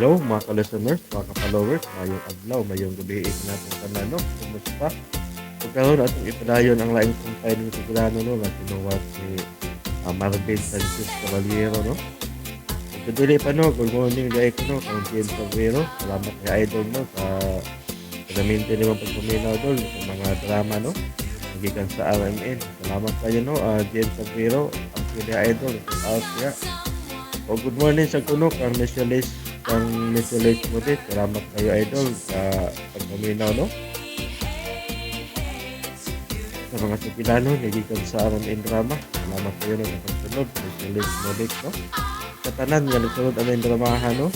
Hello mga ka-listeners, mga ka-followers, mayong adlaw, mayong gabi natin tanan, no? Kumusta? Ug karon atong ipadayon ang laing sumpay ng Sugilano, no, nga sinuwat ni Marvin Sanchez Caballero, no? Ug dili pa, no, good morning dai ko, no, kang James Cabrero. Salamat kay Idol, no, sa pagaminti nimo pagpaminaw dol sa mga drama, no, gikan sa RMN. Salamat kayo, no, James Cabrero, ang pili Idol, shout out siya. O good morning sa kuno kang Michelis, kang Michelis Mudit. Salamat kayo, Idol, sa pagpaminaw, no, sa mga Sugilano gikan sa RMN drama. Salamat kayo, no, sa pagsunod, Michelis Mudit, no. Sa tanan nga nagsunod ang dramahan, no.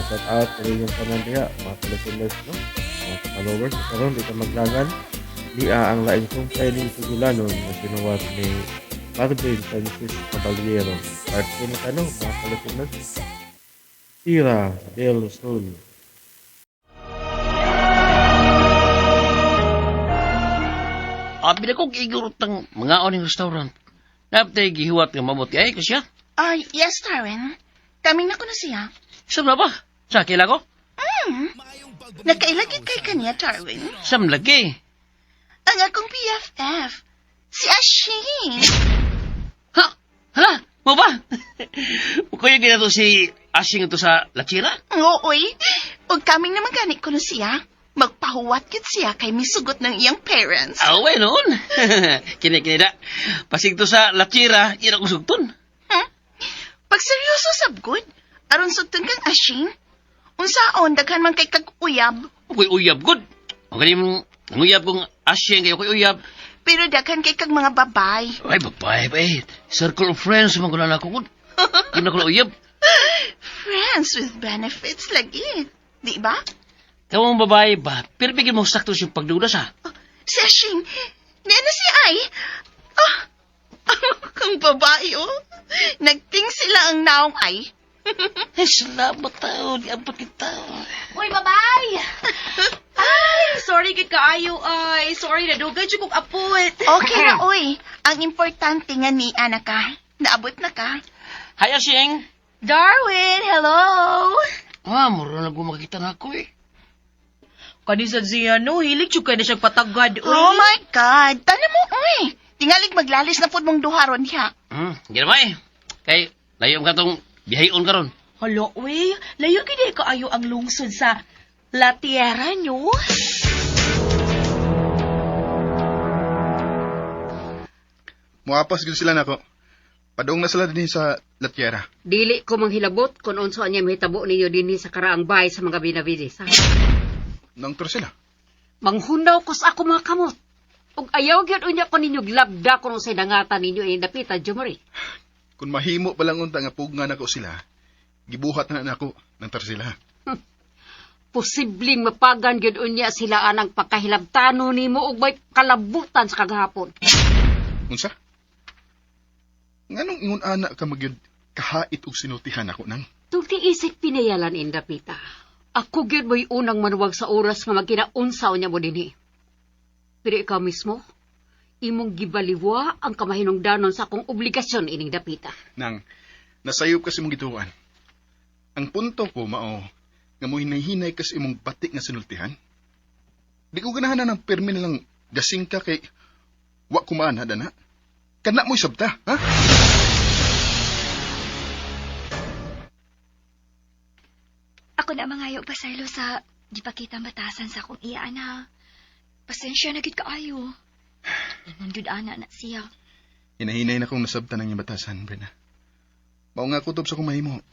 Shout out sa inyong tanan diha, mga listeners, no, mga followers. Karon di ka maglangan niya ang laing sumpay ning Sugilano nga sinuwat ni Marvin Sanchez Caballero. Part 2 na kano, mga listeners. Tira del Sol. Abi na ko igurot ng mga oning restaurant. Naptay gihiwat nga mabuti ay ko siya. Ay, yes, Darwin. Kaming na ko na siya. Sam na ba? Sa kila ko? Nagkailagit kay kaniya, Darwin. Sam lagi. Ang akong BFF, si Ashing. Ha? Hala? Mo ba? Kuya gina to si Asing ito sa Lachira? Ooy, ug kaming naman gani ko na siya. Magpahuwat gid siya kay misugot ng iyang parents. Awe noon. Kini kini da. Pasig to sa Lachira, ira ko sugton. Hmm? Pag seryoso sabgod, aron sugton kang Ashing. Unsaon daghan man kay kag uyab, Ako'y uyab good. O galing mong ang uyab kong Asing kayo ko'y uyab. Pero daghan kay kag mga babay. Ay, babae ba eh. Circle of friends, mga na ako good. Di na ko na uyab. Friends with benefits lagi. Di ba? Kamong babae ba? Pero bigyan mo sakto siyang pagduda sa. Si Ashing, niya na si Ay. Ah, kang babae, oh. Nagting sila ang naong ay. Ay, salamat tao. Di abot kita. Uy, babay! Ay, sorry gid kaayo ay. Sorry na dugay jud kog apot. Okay na, oy. Ang importante nga ni ana ka. Naabot na ka. Hi, Asing. Darwin, hello! Ah, mura na ko makikita na ako eh. Kani sa siya no, hilig jud kay na siyang patagad. Uy. Oh my God! Tana mo, oy! Tingalig maglalis na pud mong duharon diha. Gina ba eh. Kay, layo ka tong bihayon karon. Hala, uy. Layo gid ay kaayo ang lungsod sa La Tierra nyo. Muapas gyud sila nako. Padung na sila dinhi sa Latiera. Dili ko manghilabot kung unsa niya mahitabo ninyo dinhi sa karaang bahay sa mga Benavides. Ha? Nangtor sila. Manghunaw ko sa ako mga kamot. Ug ayaw gyud unya ko ninyo glabda kung unsay dangatan ninyo ining dapita, Jomari. Kung mahimo pa lang unta nga pugna nako sila, gibuhat na nako nangtor sila. Posibleng mapagan gyud unya sila anang pagkahilabtano nimo ug may kalabutan sa kagahapon. Unsa? Nganong ingon ana ka magyud kahait og sinultihan ako nang? Tulti isip pinayalan in dapita. Ako gyud mo'y unang manuwag sa oras nga magkinaunsa unya mo dinhi. Pero ikaw mismo, imong gibaliwa ang kamahinungdanon sa akong obligasyon ining dapita. Nang nasayop kasi mong gituan. Ang punto ko mao nga mo hinay-hinay kasi imong batik nga sinultihan. Di ko ganahan na ng pirmi nilang gasing ka kay wa kumaan ha dana. Kana mo'y sabta, ha? Ako na mangayo pasaylo sa di pa kita batasan sa akong iya ana. Pasensya na gid kaayo. Ingon gyud ana na siya. Hinahinay na kong nasabta ng iyong batasan, Brenda. Mao nga kutob sa kong mahimo.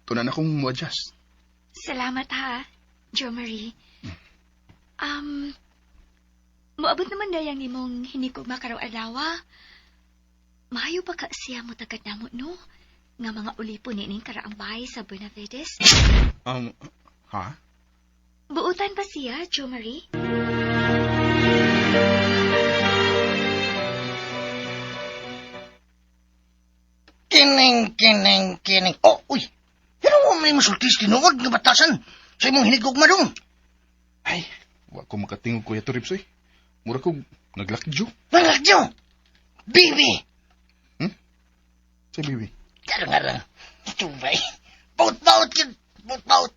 Tunan akong mo-adjust. Salamat ha, Jo Marie. Moabot naman dayang nimong hinikog makaraw adlaw. Maayo pa ka siya mo tagad namo no? Nga mga ulipon nining karaang bahay sa Buenavides. Ha? Buutan ba siya, Jo Marie? Kining, kining, kining. Oh, uy. Pero mo may masultis tinuod nga batasan sa imong hinigugma dong. Ay, wa ko makatingog, Kuya Toribs, oy. Mura ko naglakdyo. Nalakdyo. Bibi. Sa bibi. Karang arang. Tubay. Baut-baut yun. Baut-baut.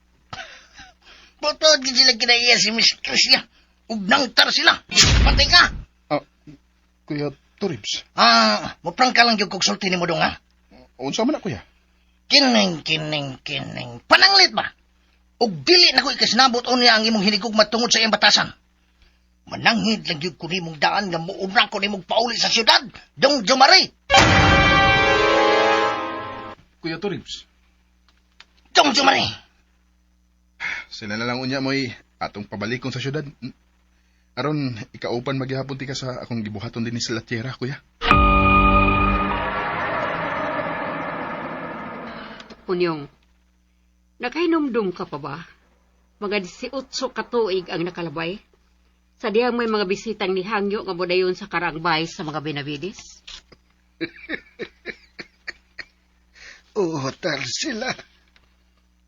Putod gid sila kinaiya si Miss Crisia. Ug nangtar sila. Patay ka. Ah, Kuya Toribs, Ah, muprangka lang gyud kog sulti nimo dong ha. unsa man na kuya? Kining, kining, kining. Pananglit ba? Ug dili na ko ikasinabot unya ang imong hinigugma tungod sa iyang batasan. Mananghid lang gyud ko nimong daan nga muuna ko nimong pauli sa syudad. Dong Jomari! Kuya Toribs, Dong Jomari! sila na lang unya mo'y atong pabalikon sa syudad. Aron, ikaupan maghihapon ti ka sa akong gibuhaton din sa Latiera, kuya. Unyong, nakahinumdum ka pa ba? Mga 18 ka tuig ang nakalabay. Sa dihang may mga bisitang nihangyo nga modayon sa karangbay sa mga Benavides. Uhotar sila.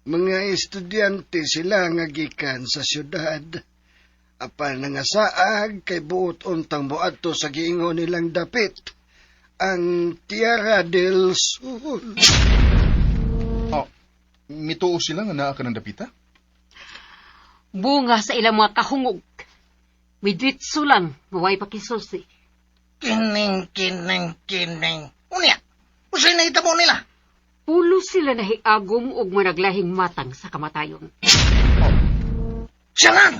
Mga estudyante sila nga gikan sa syudad. Apan nga saag kay buot untang moadto sa giingon nilang dapit ang Tierra del Sol. Oh, mituo sila nga naa ka ng dapita? Bunga sa ilang mga kahungog. Midritso lang, maway pakisulsi. Kining, kining, kining. Unya, usay nahitabo nila. Pulo sila nahiagom og managlahing matang sa kamatayon. Siya lang!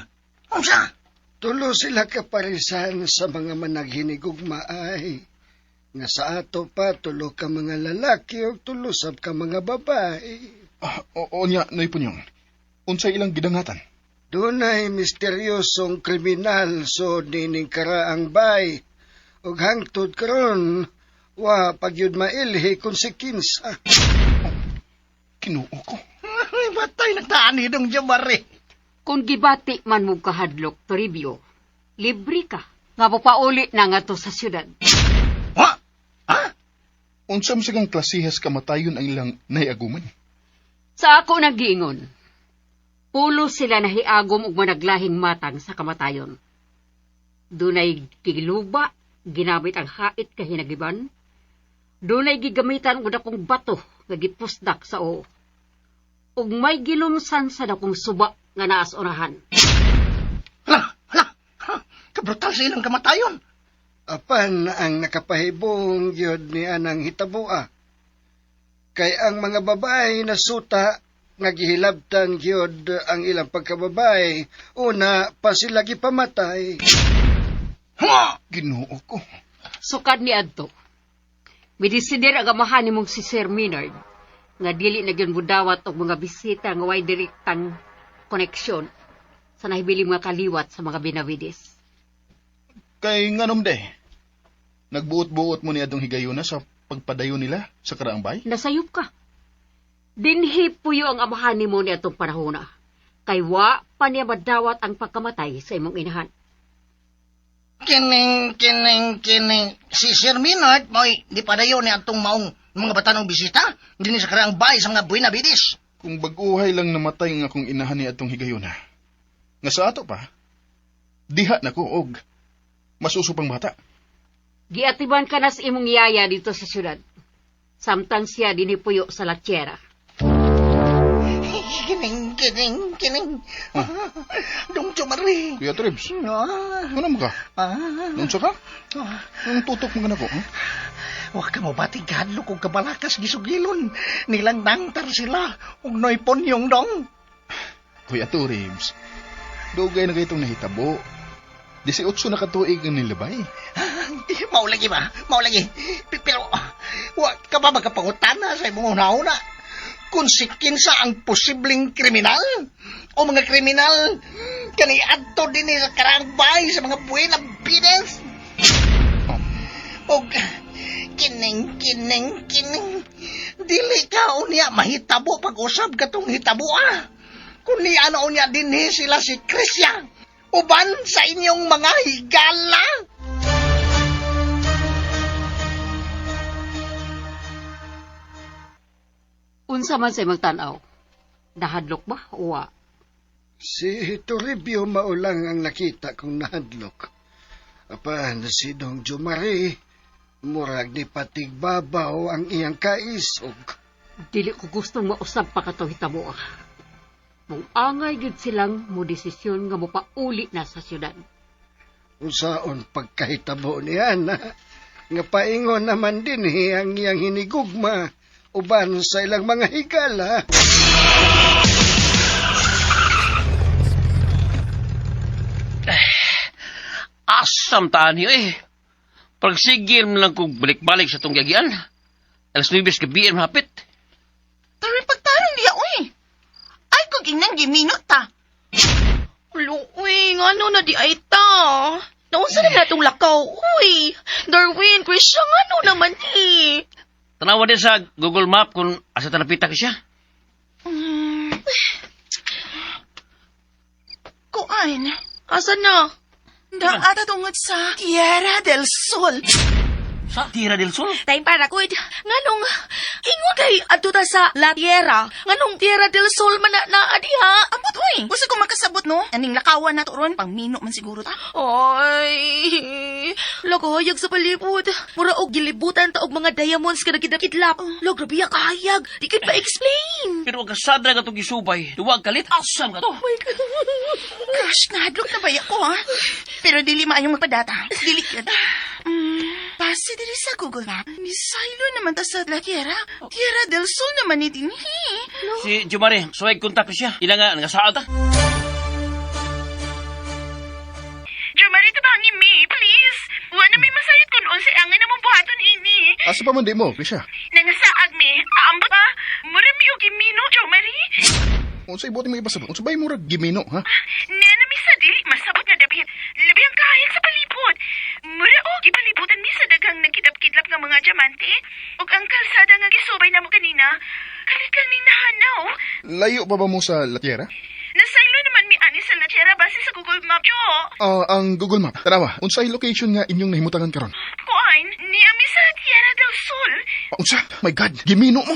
Unsa? Tulo sila kaparisan sa mga managhinigugmaay. Nga sa ato pa tulo ka mga lalaki ug tulo sab ka mga babae. Ah, o, unya, Noy Punyong. Unsay ilang gidangatan? Dunay misteryosong kriminal so nining karaang bay. Ug hangtod karon wa pagyud mailhi kung si kinsa. Kinuo ko. Ay, batay nagtaan ni Dong Jomari. Kung gibati man mo kahadlok, Toribio, libre ka. Nga pauli na nga to sa syudad. Ha? Ha? Unsa man sigang klasihas kamatayon ang ilang naiaguman? Sa ako nagiingon, pulo sila nahiagom og managlahing matang sa kamatayon. Dunay giluba, ginamit ang hait kahinagiban. Dunay gigamitan og dakong bato nga gipusdak sa oo. Ug may gilumsan sa dakong suba nga naas unahan. Hala, hala. Ha? Kabrutal sa ilang kamatayon. Apan ang nakapahibong gyud ni anang hitaboa. Kay ang mga babae nasuta nga gihilabtan gyud ang ilang pagkababae, una pa sila gipamatay. Ha? Ginoo ko. Sukad ni adto. Midisider ang amahan nimong si Sir Maynard nga dili na gyud mudawat og mga bisita nga way direktang koneksyon sa nahibiling mga kaliwat sa mga Benavides. Kay nganom de. Nagbuot-buot mo ni adong higayuna sa pagpadayon nila sa karaang bay? Nasayop ka. Dinhi puyo ang amahan nimo ni atong panahona. Kay wa pa niya madawat ang pagkamatay sa imong inahan. Kining, kining, kining. Si Sir Minard, mo'y di padayon ni atong maong mga batanong bisita. Hindi ni sa karaang bay sa mga Buenavides. Kung baguhay lang namatay nga akong inahan ni atong higayuna. Nga sa ato pa, diha na ko og masusupang bata. Giatiban ka na sa imong yaya dito sa syudad. Samtang siya dinhi puyo sa Latiera. Kining, kining, kining. Dong Jomari. Kuya Trebs, Ah, ano mo ka? ah, Nunsa ka? ah. Ang tutok mo ka na ko, ha? Wa ka mo bating kahadlok og kabalakas gisugilon. Nilang nangtar sila og noy ponyong dong. Kuya Toribs, dugay na kayong nahitabo. 18 na katuig ang nilabay. Mao lagi ba? Mao lagi. Pero wa ka ba magkapangutana sa imong una-una? Kung si kinsa ang posibleng kriminal o mga kriminal kani adto dinhi sa karangbay sa mga buena bides. Og kining kining kining dili ka unya mahitabo pag-usab katong hitabo ah. Kun niya na unya dinhi sila si Christian uban sa inyong mga higala. Unsa man sa imong tan-aw? Nahadlok ba o wa? Si Toribio maulang ang nakita kong nahadlok. Apan si Dong Jomari, murag ni patigbabaw ang iyang kaisog. Dili ko gustong mausab pa katong hitabo ah. Mung angay gyud silang mo desisyon nga mopauli na sa syudad. Usaon pagkahitabo niya na nga paingon naman din ang iyang hinigugma uban sa ilang mga higala. Asam taan niyo eh. Pagsigil mo lang kung balik-balik sa itong gagian. Alas 9 sa gabi ang hapit. Darwin, pagtarong niya, uy. Ay, kung inang giminot ta. Ulo, uy, ngano na di ay ta. Naunsa na natong lakaw, uy. Darwin, Krisha, ngano naman eh. Tanawa din sa Google Map kung asa talapita ka siya. Kuan, Asa na? Naata tungod sa Tierra del Sol. Sa Tierra del Sol? Time para kuid. Nganong ingon kay adto ta sa La Tierra. Nganong Tierra del Sol man na naa diha. Ambot, uy. Gusto ko makasabot, no? Aning lakawan na to ron. Pangmino man siguro ta. Ay, lagayag sa palibot. Mura og gilibutan ta og mga diamonds kada kidlap. Lo grabe ya kahayag. Di kid ma-explain. Pero ang kasadra ka itong gisubay. Duwag kalit, asam ka to. Oh my God. Gosh, nahadlok na ba ako, ha? Pero dili maayong magpadata. Dili yun. Base diri sa Google Map, ni Silo naman ta sa La Tierra. Tierra del Sol naman ni dinhi. Si Jumare, suway kontak ko siya. Ila nga, nangasaal ta. Jomari, tabangin mi, please. Wa na may masayot kung unsa ang na mong buhaton ini. Asa pa man di mo, Krisha? Nangasaag mi, aambot pa. Mura mi og gimino, Jomari. Unsay buot mo ipasabot? Unsa bay murag gimino, ha? Nana mi sa dili masabot nga dapit. Labi ang kahayag sa palibot. Mura og gipalibutan mi sa daghang nagkidlap-kidlap nga mga diamante. Ug ang kalsada nga gisubay namo kanina, kalit lang ning nahanaw. Layo pa ba mo sa La Tierra? Nasaylo naman mi ani sa La Tierra base sa Google Map, Jo. Ah, ang Google Map. Tanawa, unsay location nga inyong nahimutangan karon? Kuan, niya mi sa Tierra del Sol. Ah, Unsa? My God, gimino mo.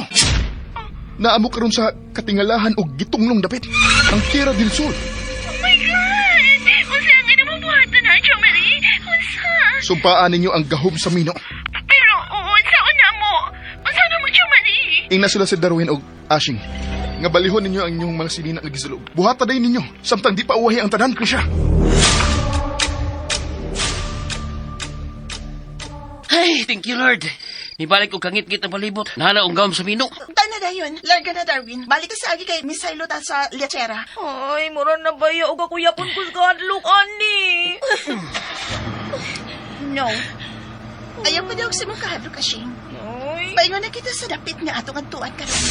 Naamo karon sa katingalahan og gitunglong dapit. Ang Tierra del Sol. Oh my God! Unsa ang ina mo buhaton na, Jo Marie? Unsa? Sumpaan ninyo ang gahom sa mino. Pero, unsa una mo? Unsa na mo, Jo Marie? Ingna sila si Darwin og Ashing. Nga balihon ninyo ang inyong mga sinina nga gisulog. Buhata day ninyo samtang di pa uwahi ang tanan, Krisha. Ay, thank you, Lord. Nibalik ko kangit-ngit ang palibot. Nahala ang gawam sa mino. Tana dayon. Larga na, Darwin. Balik ka sa agi kay Miss Silo ta sa Lechera. Ay, mura na ba ya og ako yapon ko sa kadlok ani. No. Ayaw pa daw sa mong kahadlok, Ashing. Ay. Paingon na kita sa dapit nga atong antuan karon.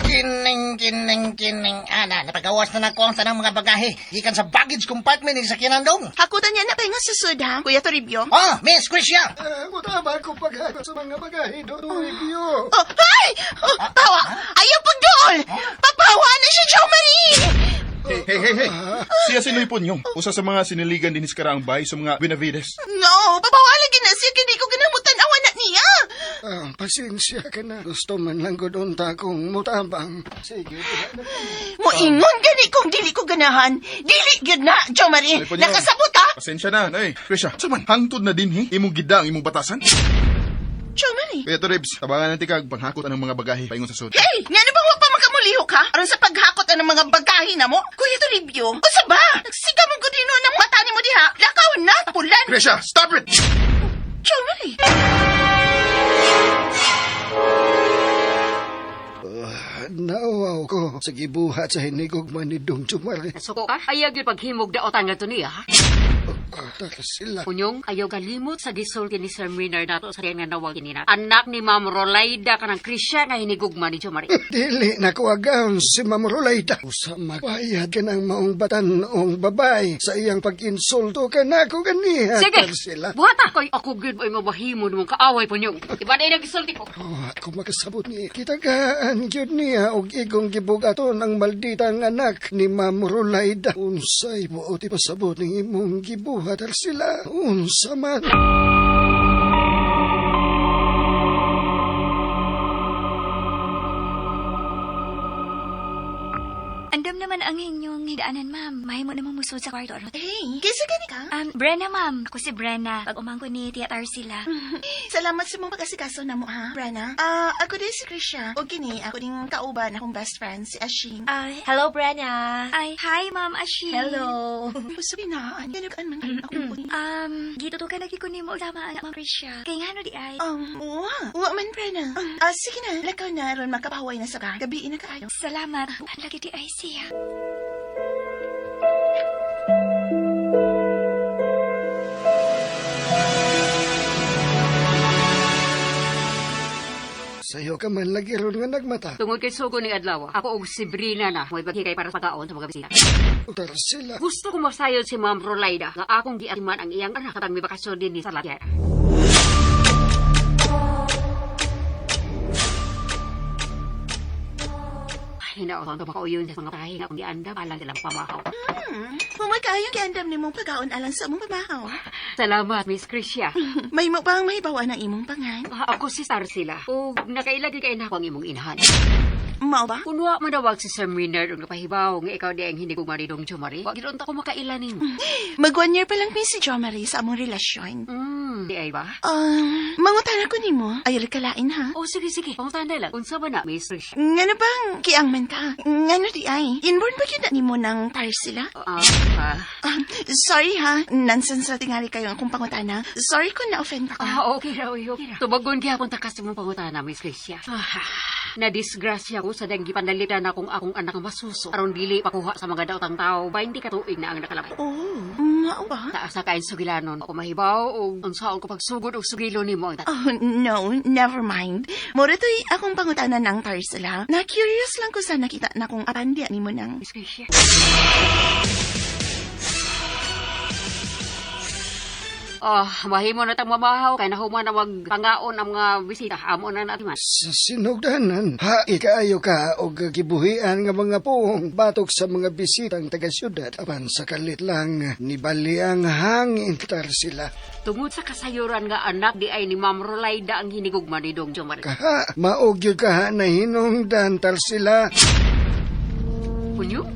Kining, kining, kining. Ana, napagawas na nako ang tanang mga bagahe. Gikan sa baggage compartment ni sa kinandong. Hakutan niya na paingon sa sud, ha? Kuya Toribio. Oh, Miss Krisha! Mutaba ko paghakot sa mga bagahe, Don Toribio. Oh, ay! Oh, pawa! Ayaw pagdool! Papawa na siya, Jo Marie! Hey, hey, hey, hey. Siya si Noy Punyong. Usa sa mga siniligan din sa karaang bay sa mga Benavides. No, papawa lagi na siya, hindi ko ginamutan awa na niya. Ah, pasensya ka na. Gusto man lang ko doon ta kong mutabang. Sige, diha na. Moingon gani kung dili ko ganahan. Dili gyud na, Jo Marie. Noy Punyong. Nakasabot ha? Pasensya na, Noy. Krisha, sa man, hangtod na din, he. Imong gida ang imong batasan. Jo Marie. Kuya Toribs, tabangan natin kag panghakot ang mga bagahe paingon sa sud. Hey, ngano ba wa pa makamulihok ha? Aron sa paghakot ang mga bagahe na mo? Kuya Toribio, unsa ba? Nagsiga mo gudino ng mata nimo diha. Lakaw na, pulan. Krisha, stop it! Jo Marie. Nauwaw ko sa gibuhat sa hinigog man ni Dong Jumare. Nasuko ka? Ayaw gyud paghimog daotan nga to niya. ha? Taka sila. Punyong, ayaw kalimot sa gisulti ni Sir Maynard nato sa nga nawag kinina. Anak ni Ma'am Rolaida kanang Krisya nga hinigugma ni Jomari. Dili na ko agaon si Ma'am Rolaida. Usa magbayad ka ng maong batan-ong babay sa iyang pag-insulto ka na ko ganiha. Sige, Sila. buhata ko'y ako gyud ay mabahimo nimong kaaway, Punyong. Iba na gisulti ko. Oh, ako makasabot ni kitagaan gyud niya og igong gibugaton ang malditang anak ni Ma'am Rolaida. Unsay buot ipasabot ning imong gibuhat sila. Unsa man. Andam naman ang inyong inyong hidaanan, ma'am. Mahimo namang musod sa kwarto. Aron. Hey, kinsa gani ka? Brenna, ma'am. Ako si Brenna. Pag umangko ni Tia Tarsila. Salamat sa mong pag-asikaso na mo, ha, Brenna? Ah, ako din si Krisha. O kini, ako din kauban akong best friend, si Ashing. Hello, Brenna. Ay, hi, ma'am Ashing. Hello. Gusto binaan. Ganugan man ako. Gitutukan lagi ko nimo sama ang ma'am Krisha. Kay ngano di ay. Wa. Wa man, Brenna. Sige na, lakaw na ron makapahaway na sa ka. Gabi na kaayo. Salamat. Bukan lagi di ay siya. Sayo ka man lagi ron nga nagmata. Tungod kay sugo ni adlaw, ako og si Brina na mo'y baghikay para sa pagkaon sa mga bisita. Tarsila. Gusto ko masayon si Ma'am Rolaida nga akong giatiman ang iyang anak katang may bakasyon din ni sa Latyera. Hinaot ang makauyon sa mga tahi nga akong giandam alang silang pamahaw. Humakayong giandam ni mong pagkaon alang sa mong pamahaw. Salamat, Miss Krisha. May mo bang mahibawan ang imong pangan? Ah, ako si Tarsila. O nakailagi kay na ako ang imong inahan. Mao ba? Kunwa manawag si Sir Maynard og napahibaw nga ikaw di ang hindi ko maridong Jomari. Wa gid unta ko makaila nimo. Mag 1 year pa lang mi si Jo Marie sa among relasyon. Di ay ba? Mangutana ko nimo. Ayaw kalain ha? O sige sige, pangutana lang. Unsa ba na, Miss Krisha? Ngano bang kiang man ka? Ngano di ay? Inborn ba yun na nimo ng Tarsila? Ah, ah. Sorry ha. Nonsense sa tingali kayo akong pangutana. Sorry kung na-offend ka. Ah, okay ra, okay, okay ra. Tubagon gyapon ta kasi mong pangutana, Miss Krisha. Ah, na-disgrasya ko sa dang gipanalitan akong akong anak nga masuso. Aron dili pakuha sa mga daotang tao, 20 ka tuig na ang nakalabay. Oh, mao ba? Taas na kain sugilanon. Ako mahibaw og unsaon ko pagsugod og sugilo nimo ang Oh, no, never mind. Mura to'y akong pangutana ng Tarsila. Na-curious lang ko sa nakita na kung apandya nimo ng... Miss Krisha. Ah, mahimo na tang mamahaw kay nahuman na magpangaon ang mga bisita. Amo na natin man. Sa sinugdanan, hai kaayo ka og gibuhian nga mga puong batok sa mga bisitang taga-syudad. Apan sa kalit lang, nibali ang hangin Tarsila. Tungod sa kasayuran nga anak di ay ni Ma'am Rolaida ang hinigugma ni Dong Jomar. Kaha, maog yun kaha na hinungdan Tarsila. Punyo?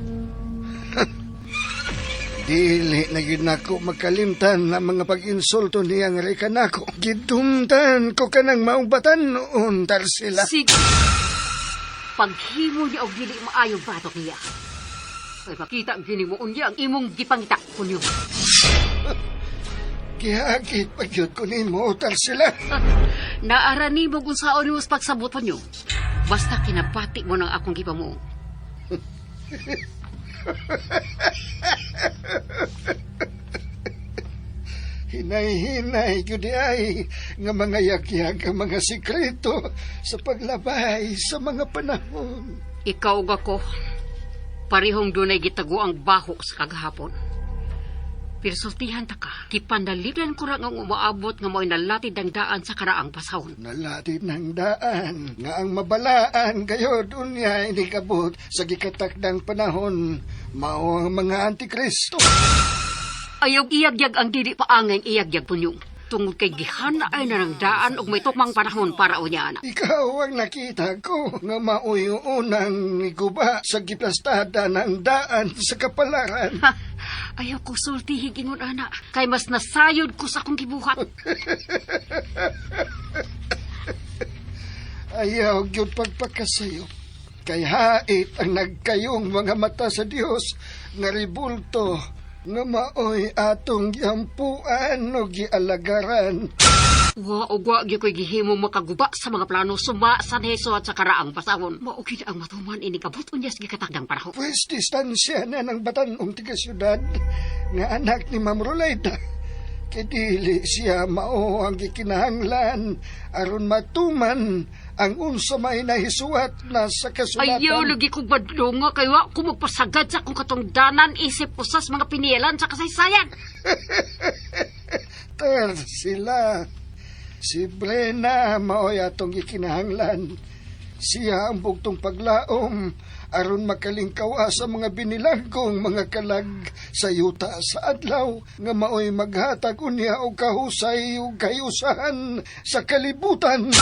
Dili na gyud nako makalimtan ang mga pag-insulto niya nga rika nako. Gidumtan ko kanang maong batan-on Tarsila. Sige. Paghimo niya og dili maayong batok niya. Kay makita gini mo unya ang imong gipangita, Punyo. Gihagit pa gyud ko nimo Tarsila. Naara nimo kung saon nimo sa pagsabot, Punyo. Basta kinabati mo ng akong gipamuong. Hinay-hinay gyud di ay nga mga yagyag ang mga sikreto sa paglabay sa mga panahon. Ikaw ug ako, parehong dunay gitago ang baho sa kagahapon. Pero sultihan ta ka, gipanalitan ko ra nga umaabot nga mo'y nalatid ang daan sa karaang pasahon. Nalatid ng daan nga ang mabalaan kayo dunya inikabot sa gikatakdang panahon mao ang mga antikristo. Ayaw iyagyag ang dili paangay iyagyag punyong. Tungod kay gihana ay narang daan og may tukmang panahon para unya ana. Ikaw ang nakita ko nga maoy unang niguba sa giplastada ng daan sa kapalaran. Ha, ayaw ko sultihi ingon ana kay mas nasayod ko sa akong gibuhat. Ayaw gyud pagpakasayo. Kay hait ang nagkayong mga mata sa Dios nga ribulto nga maoy atong giampuan o gialagaran. Wa og wa gyud ko'y gihimo makaguba sa mga plano suma sa neso at sa karaang pasawon. Mao gyud ang matuman ini kabut unya sa gikatakdang panahon. Pwes distansya na ng batanong tiga syudad nga anak ni Ma'am Rolaida. Kay dili siya mao ang gikinahanglan aron matuman ang unsa may nahisuwat na sa kasulatan. Ayaw lagi kong badlonga kay wa ko magpasagad sa akong katungdanan isip usas mga pinilan sa kasaysayan. Ter sila. Si Brena mao'y atong gikinahanglan. Siya ang bugtong paglaom aron makalingkawa sa mga binilangkong mga kalag sa yuta sa adlaw nga mao'y maghatag unya og kahusay ug kayusahan sa kalibutan.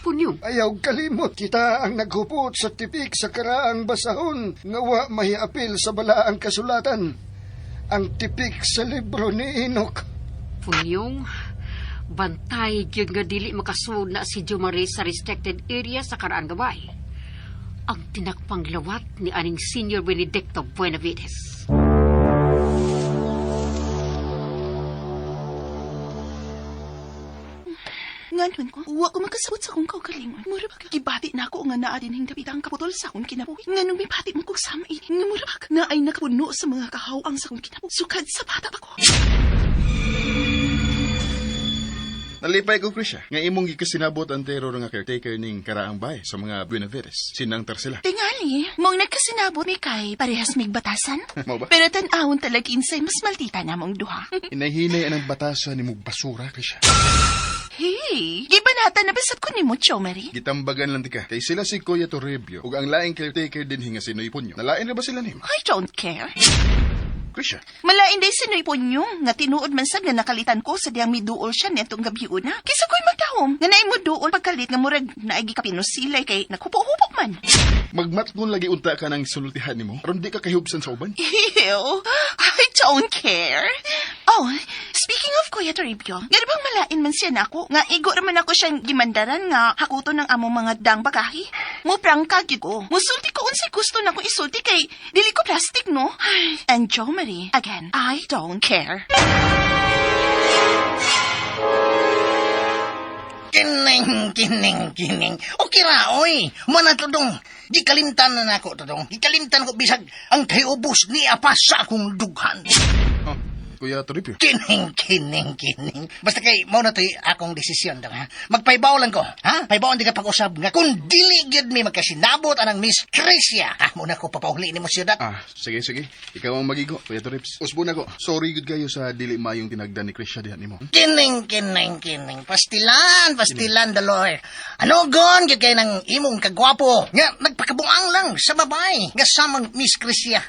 Punyong. Ayaw kalimot kita ang naghupot sa tipik sa karaang basahon nga wa mahiapil sa balaang kasulatan. Ang tipik sa libro ni Enoch. Punyong, bantay gyud nga dili makasuod na si Jomari sa restricted area sa karaan gabay. Ang tinakpang lawat ni aning Senior Benedicto Buenavides. Nganon ko, wa ko makasabot sa akong kaugalingon. Mura ba gibati na ako nga naa dinhing dapita ang kaputol sa akong kinabuhi. Nganong mibati mo kog sama ini. Nga mura ba na ay nakapuno sa mga kahawang sa akong kinabuhi. Sukad sa bata pa ko. Nalipay ko, Krisha, nga imong gikasinabot ang terror nga caretaker ning karaang bay sa mga Buenavides, sinang Tarsila. Tingali, mong nagkasinabot mi kay parehas mig batasan. Mao ba? Pero tan-awon talaga insay mas maldita na mong duha. Inahinay anang batasan ni mong basura, Krisha. Hey, gibanata na basat ko ni mo, Chomary. Gitambagan lang di ka. Kay sila si Kuya Toribio ug ang laing caretaker din hinga si Noy Punyo. Nalain na ba sila nimo? I don't care. Krisha, Malain day si Noy Punyong, nga tinuod man sad nga nakalitan ko sa diyang miduol siya nitong gabi una. Kisa ko'y magdahom, nga naay mo duol pagkalit nga murag naigi kapinusilay kay naghupo-hupo man. magmatngon lagi unta ka ng sultihan nimo aron di ka kahubsan sa uban. Ew, I don't care. Oh, speaking of Kuya Toribio, nga bang malain man siya nako? Nga igo raman ako siyang gimandaran nga hakuto ng among mga dang bagahi. Mo prangka gyud ko. Musulti ko unsay gusto nako isulti kay dili ko plastic no. Ay, and Jo Marie, again, I don't care. Kining, kining, kining. Okay ra, oy. Mana to dong. Gikalimtan na nako to dong. Gikalimtan ko bisag ang kayubos ni apa sa akong dughan. Oh, Kuya Toribio. Kining, kining, kining. Basta kay, mao na to'y akong desisyon dong, ha? Magpaybaw lang ko, ha? Paybaw di ka pag-usab nga. Kung dili gyud mi magkasinabot anang Miss Tricia, ha? Muna ko papauli ni mo siyudad. Ah, sige, sige. Ikaw ang magigo, Kuya Toribs. Usbo na ko. Sorry gud kayo sa dili mayong tinagdan ni Krisha diha nimo. Kining, kining, kining. Pastilan, pastilan, dalor. Ano gon, gyud kay ng imong kagwapo. Nga, nagpakabuang lang sa babae. Nga samang Miss Tricia.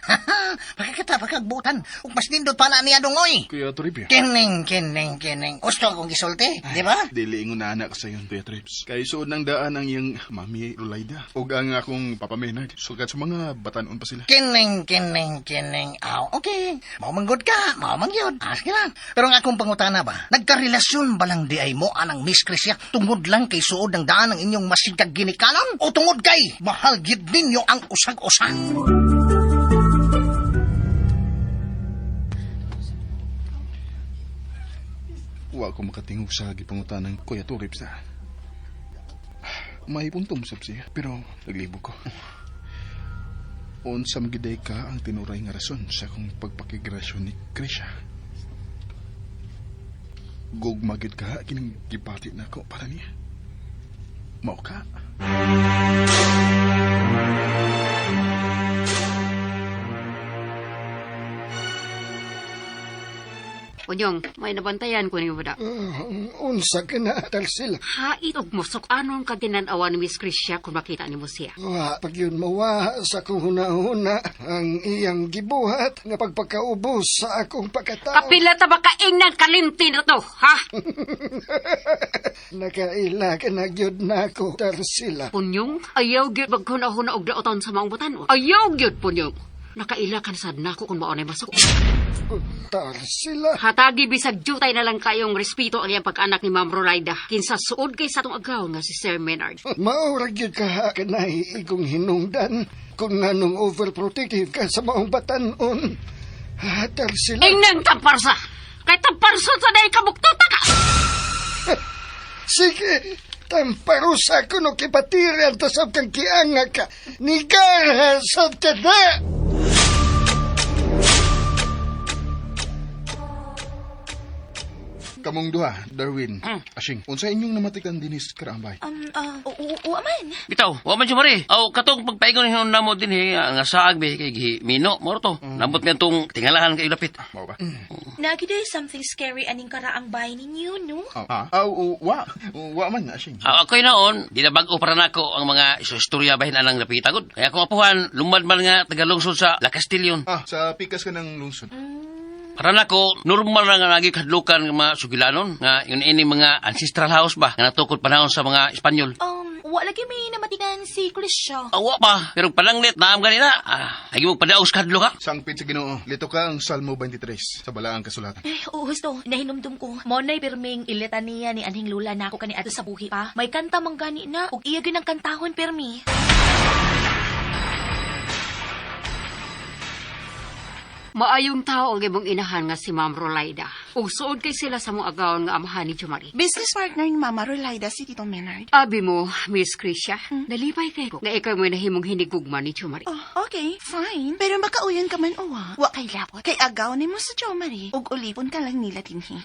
Pakakita, pakagbutan. Ug mas nindot pa na niya dungoy. Kuya Toribio. Kining, kining, kining. Gusto akong gisulti, di ba? Dili ingon na anak sa iyon, Kuya Trips. Kay suod ng daan ang iyang Mami Rulaida ug ang akong Papa Maynard. Sugad sa mga batanon pa sila. Kining, kining, kining. Aw, okay. Maumanggod ka, maumangyod. Ah, sige lang. Pero ang akong pangutana ba, nagkarelasyon ba lang di ay mo anang Miss Crisia tungod lang kay suod ng daan ang inyong masigag ginikanan? O tungod kay mahal gid ninyo ang usag-usa? Wa ko makatingog sa gipangutan ng Kuya Toribs na. May puntom sab siya, pero naglibog ko. Unsam giday ka ang tinuray nga rason sa akong pagpakigrasyon ni Krisha. Gugma gyud ka kining gibati nako para niya. Mao ka. Punyong, may nabantayan ko ni Buda. Unsa ka na, Tarsila. Hait og musok anon ka tinanawa ni Miss Tricia kung makita nimo siya. Wa, pag yun mawa sa akong huna-huna ang iyang gibuhat nga pagpakaubos sa akong pagkatao. Kapila ta ba kaingnan kalimti na to, ha? Nakaila ka na gyud na ako, Tarsila. Punyong, ayaw gyud maghuna-huna og daotan sa maong batanon. Ayaw gyud, Punyong. Nakaila ka na sad nako kung mao nay masok. Tarsila. Hatagi bisag jutay na lang kayong respeto ang iyang pag-anak ni Ma'am Rolaida. Kinsa suod kay sa atong agaw nga si Sir Maynard. Maura gyud ka kanay igong hinungdan kung nganong overprotective ka sa maong batanon. Ah, Tarsila. Ingnang tamparsa! Kay tamparso sa dahil kabuktuta ka! Sige, tamparusa ko no kipatiri ang tasab kang kianga ka. Nigar sa tada! Kamong duha, Darwin. Ashing, unsa inyong namatikan dinis karaambay? Oo, aman. Bitaw, wa man siya mari. Aw, katong pagpaingon hinon namo din eh, nga saag be kay gi mino morto. Nambot mi atong tingalahan kay lapit. Mao ba? Nagiday something scary aning karaang bahay ninyo, no? Oh, ah, aw, oh, wa. Wa man, Ashing. Aw, ako'y naon, di na bag-o para nako ang mga istorya bahin anang lapita gud. Kaya kung apuhan, lumad man nga tagalungsod sa La Castillon. Ah, sa pikas ka ng lungsod. Para nako, normal ra nga lagi kadlukan nga mga sugilanon nga yun ini mga ancestral house ba nga natukod panahon sa mga Espanyol. Wa lagi may namatigan si Krisha. Awa pa, pero pananglit naam ganina. Ah, lagi mo padaos kadlok ha. Sangpit sa Ginoo, lito ka ang Salmo 23 sa balaang kasulatan. Eh, oo, husto. Nahinumdum ko. Mo na'y pirming ilitaniya ni anhing lula na ako kani ato sa buhi pa. May kanta mang gani na. Ug iya gyud ang kantahon pirmi. Maayong tao ang imong inahan nga si Ma'am Rolaida. Ug suod kay sila sa mong agawon nga amahan ni Jomari. Business partner ni Mama Rolaida si Tito Menard. Abi mo, Miss Krisha, nalipay kay ko nga ikaw mo'y nahimong hinigugma ni Jomari. Oh, okay, fine. Pero makauyon ka man uwa. Wa kay labot. Kay agaw nimo sa Jomari. Ug ulipon ka lang nila dinhi.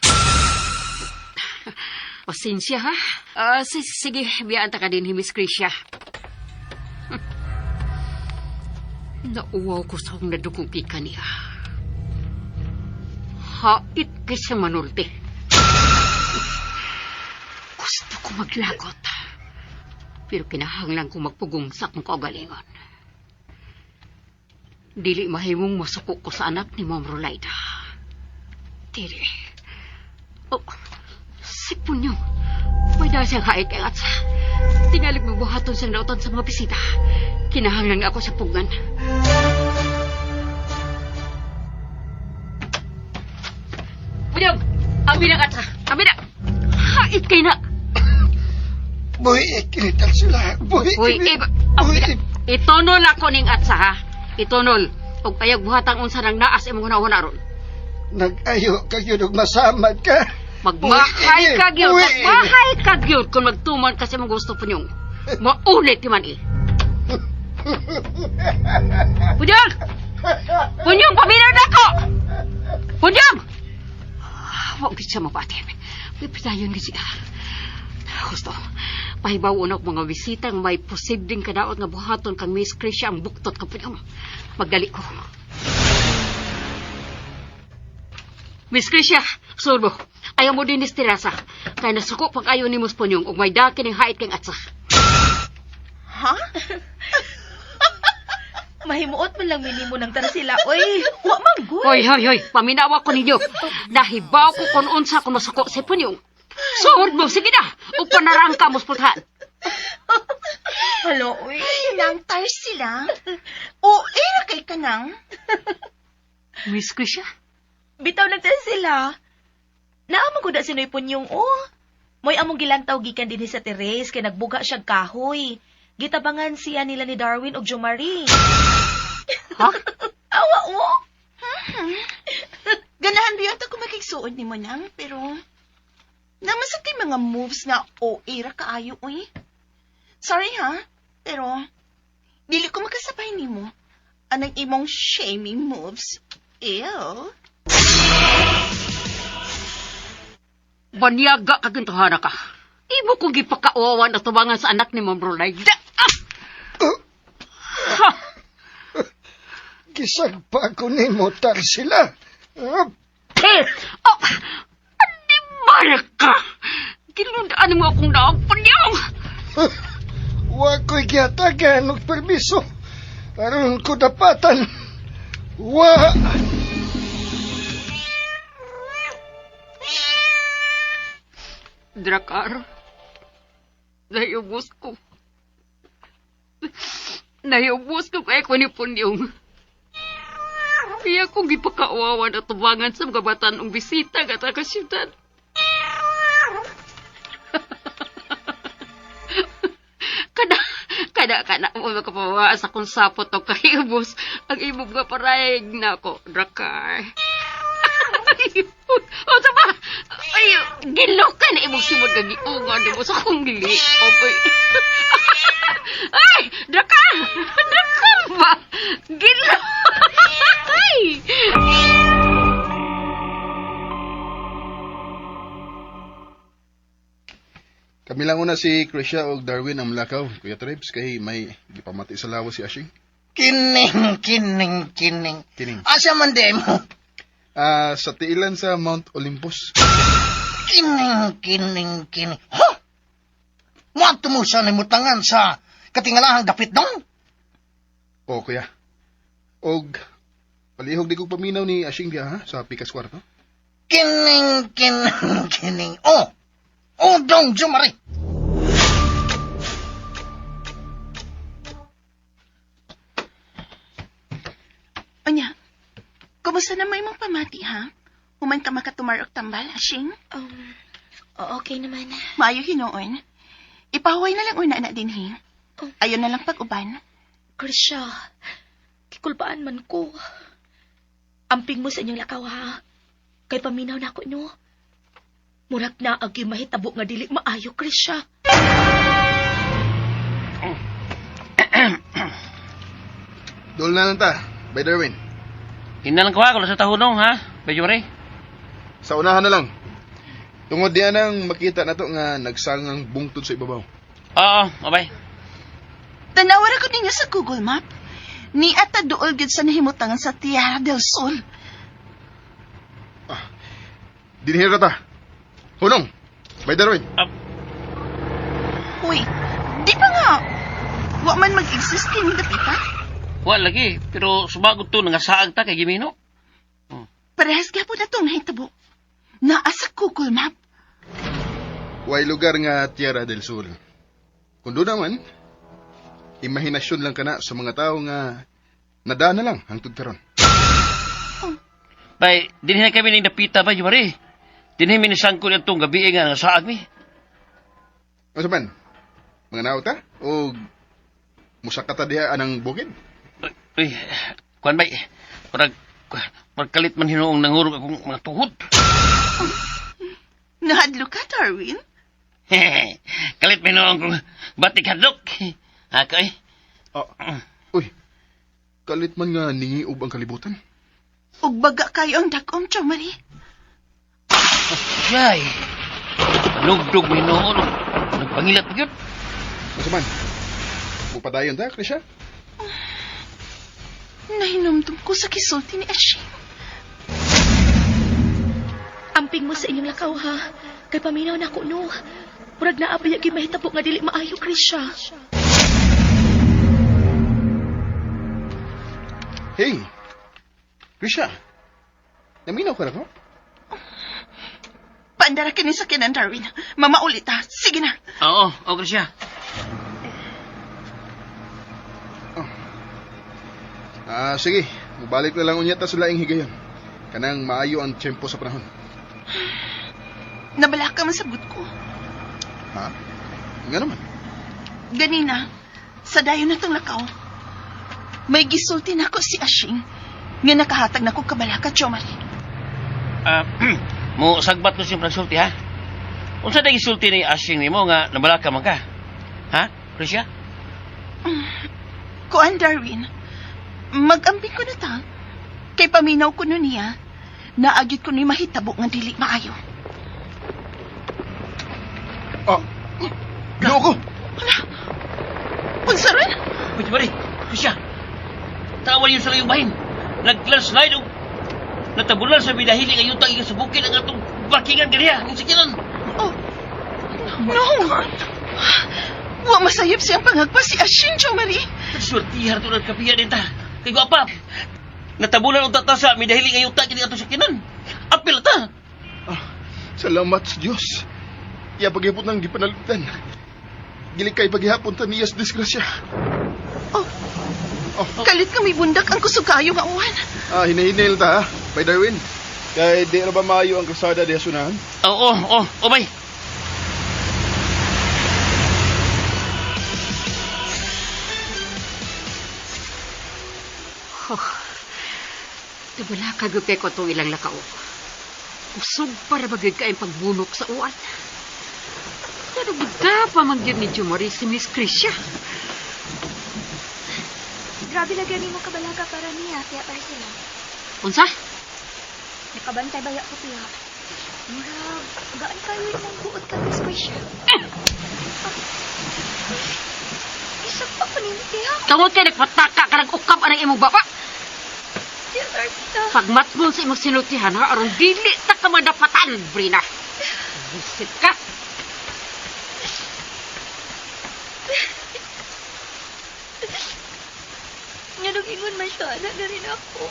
Pasensya ha. Ah, sige, biyaan ta ka din, Miss Krisha. Nauwaw ko sa akong nadukong ka niya. Hait kay siya manulti. Gusto ko maglagot. Pero kinahanglan ko magpugong sa akong kaugalingon. Dili mahimong masuko ko sa anak ni Ma'am Rolaida. Dili. Oh, si Punyong. May dahil siyang hait kay Atsa. Tingalig mo buhaton siyang nautan sa mga bisita. Kinahanglan nga ako sa pugan. Punyong! Abi na, Atsa! Abi na! Hait kay na! Buhi ikinital sila. Buhi Uy, ini. abi na. Itunol ako ning Atsa, ha? Itunol. Ug ayag buhatang unsa nang naas imong hunahuna ron. Nag-ayo ka yun og masamad ka. Magmahay Buhi ka gyud, ini. Buhi ini. magmahay ka gyud kung magtuman ka sa imong gusto, Punyong. Maulit ti man eh. Punyong! Punyong, paminaw na ako! Punyong! Ah, wa gyud siya mabati. May padayon gyud siya. Gusto, pahibaw na og mga bisita nga may posibleng kadaot nga buhaton kang Miss Krisha ang buktot ka, Punyong. Magdali ko. Miss Krisha, sulbo. Ayaw mo din terasa. Kaya nasuko pag ayaw ni Mus Punyong ug may daki ning hait kang atsa. Ha? Mahimuot man lang minimo ng tarsila. Oy, wa man gud. Hoy, hoy, hoy, paminawa ko ninyo. Nahibaw ko kung unsa ko masuko sa Punyong. Suod mo, sige na. Ug panarangka mo pultahan. Halo, oy. Ay, nang tar sila. O, era kay kanang. Miss Krisha, Bitaw nagtan sila. Naamon ko da sinoy Punyong, oh. Mo'y among gilantaw gikan dinhi sa Teres kay nagbuga siya kahoy. Gitabangan siya nila ni Darwin og Jomari. Ha? Awa oh. Ganahan ba yun ko makigsuod ni mo nang, pero naman sa kay mga moves nga o era kaayo, uy. Sorry ha, pero dili ko makasabay nimo. Anang imong shaming moves? Ew. Banyaga ka gintuhana ka. Imo kong gipakauawan at tubangan sa anak ni Ma'am Rolay. Ah! Ha! Gisagpa ko nimo tar sila. Ah, Eh! Oh! Animal ka! Ginundaan mo akong naong Punyong! Wa ko'y gihatagan og permiso. Aron ko dapatan. Wa! Drakar, naiubos ko. Naiubos ko kay ko ni Punyong. Kaya kong gipakauawan at tubangan sa mga batanong bisita at taga syudad. Kada, kada, kada mo makapawa sa akong sapot o kaibos ang imong nga parayeg na ako, Drakar. O, sama! Ay, gilukan na imong simod nga giungan mo sa akong gili. Okay. Ay, Drakar! Drakar ba? Gilo! Ay! Kami lang una si Krisha og Darwin ang lakaw, Kuya Trebs, kay may gipamati sa lawas si Ashing. Kining, kining, kining. Kining. Asa man di mo? Ah, sa tiilan sa Mount Olympus. Kining, kining, kining. Ha? Muadto mo sa nimutangan sa katingalahang dapit dong? O, kuya. Og Palihog di ko paminaw ni Ashing diha ha, sa Pikas Kwarto. Kining, kining, kining. Oh! Oh, dong, Jumari! Onya, kumusta na may mong pamati, ha? Human ka makatumarok tambal, Ashing? Okay naman. Maayo hinuon. Ipahuway na lang una na din, he. Oh. Ayon na lang pag-uban. Krisha, kikulbaan man ko. Amping mo sa inyong lakaw, ha? Kay paminaw na ako, no? Murag na agi mahitabo nga dili maayo, Krisha. Dol na lang ta, by Darwin. Hinalang ko ha, kung sa tahunong ha, Medyo Marie. Sa unahan na lang. Tungod diyan ang makita na to nga nagsangang bungtod sa ibabaw. Oo, abay. Tanawa ra ko ninyo sa Google Map. Ni ata dool gyud sa nahimutangan sa Tierra del Sol. Dinhira ta. Hunong, by Darwin. Uy, di pa nga. Wa man mag-exist kini dapita. Wa lagi, pero sumagod to nangasaag ta kay Gimino. Parehas gyapon na tong nahitabo. Naa sa Google Map. Way lugar nga Tierra del Sur. Kung doon naman, imahinasyon lang kana sa mga tao nga nadaan na lang hangtod karon. Bay, dinhi na kami ning dapita ba, Marie. Dinhi mi nisangkol itong gabi nga nangasaag mi. Ano man? Mga nauta? O musaka ta diha anang bukid? Uy, uy, kuan bay. Murag murag kalit man hinuong nangurog akong mga tuhod. Nahadlo ka, Darwin? Kalit man hinuong kong batik hadlok. Ako eh. Oh. Uy, kalit man nga ningiub ang kalibutan. Ug baga kayo ang dagom, Chomari. Yay. Nugdog mi hinuon. Nagpangilat pa gyud. Ano man? Mupadayon ta, Krisha? Nahinumdum ko sa kisulti ni Ashing. Amping mo sa inyong lakaw, ha? Kay paminaw na ako, no? Murag naa ba yagi mahitabo nga dili maayo, Krisha. Hey, Krisha. Naminaw ka na ko? Paandara kini sa kinan, Darwin. Mama ulit, ha? Sige na. Oo, okay siya. Ah, sige. Mubalik na lang unya ta sa laing higayon. Kanang maayo ang tiyempo sa panahon. Nabala ka man sagot ko. Ha? Nga naman. Ganina, sa dayon na tong lakaw, may gisulti na ko si Ashing nga nakahatag na ko kabalaka, Chomari. Mo sagbat ko siyang pagsulti ha. Unsa day gisulti ni Ashing nimo nga nabalaka man ka? Ha? Krisha? Kuan, Darwin, mag-amping ko na ta. Kay paminaw ko nun niya, naagit ko ni mahitabo nga dili maayo. Ah, ginoo ko! Unsa ron? Uy, Marie, Krisha. Tawan yun sa iyong bahin. Nag-landslide og natabulan sa bidahili nga yutang ikan sa bukid ang atong parkingan ganiha. Ang sakinan. Oh, no! Wa masayop siyang pangagpa si Ashing, Chomari. Swertihan to ng kapiya din ta. Kay gwapa. Natabulan og tata sa midahili nga yuta kini atong sakinan. Apil ta. Ah, salamat sa Diyos. Iya paghihapon ng gipanalitan. Gilikay paghihapon ta niya sa disgrasya. Oh, Oh, kalit nga may bundak ang kusog kaayo nga uwan. ah, hinahinil ta, ha? By Darwin. Kay di na ba maayo ang kasada diha sunahan? Oo, oo, oh, bay. Oh, Tabala ka gyud kay ko itong ilang lakaw. Kusog para ba gyud kaayong pagbunok sa uwan. Pero gid pa man gyud ni Jumari si Miss Krisha. Grabe na gani mo kabalaka para niya, kaya para sila. Unsa? Nakabantay baya ko tiya. Murag, gaan kayo imong buot ka, Miss Krisha. Isa pa ko nimo tiya. Tungod kay nagpataka ka nag-ukab anang imong baba. Tiya, Arpita. Pagmatmon sa imong sinultihan ha, aron dili ta ka madapatan, Brina. Busit ka. Nga nung ingon man siya, anak na rin ako.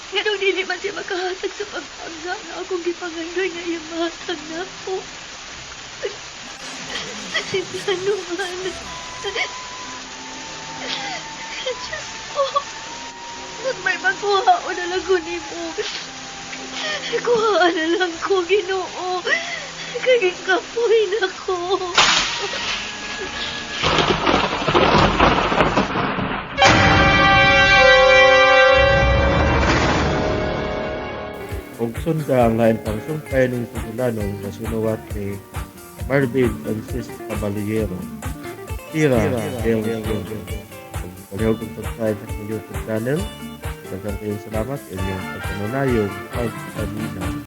Nganong dili man siya makahatag sa pagpangga nga akong gipangandoy nga iyang mahatag nako. Ano man. Diyos ko. Kung may makuha o na lang ko nimo. Kuha na lang ko, Ginoo. Kay kapoy na ko. Ug sunda ang lain pang sumpay ning Sigulano nga sinuwat ni Marvin Francis Caballero. Tira Del Ug palihog kong subscribe sa akong YouTube channel. Daghang kayong salamat inyong pagpanunayong pagpaminaw.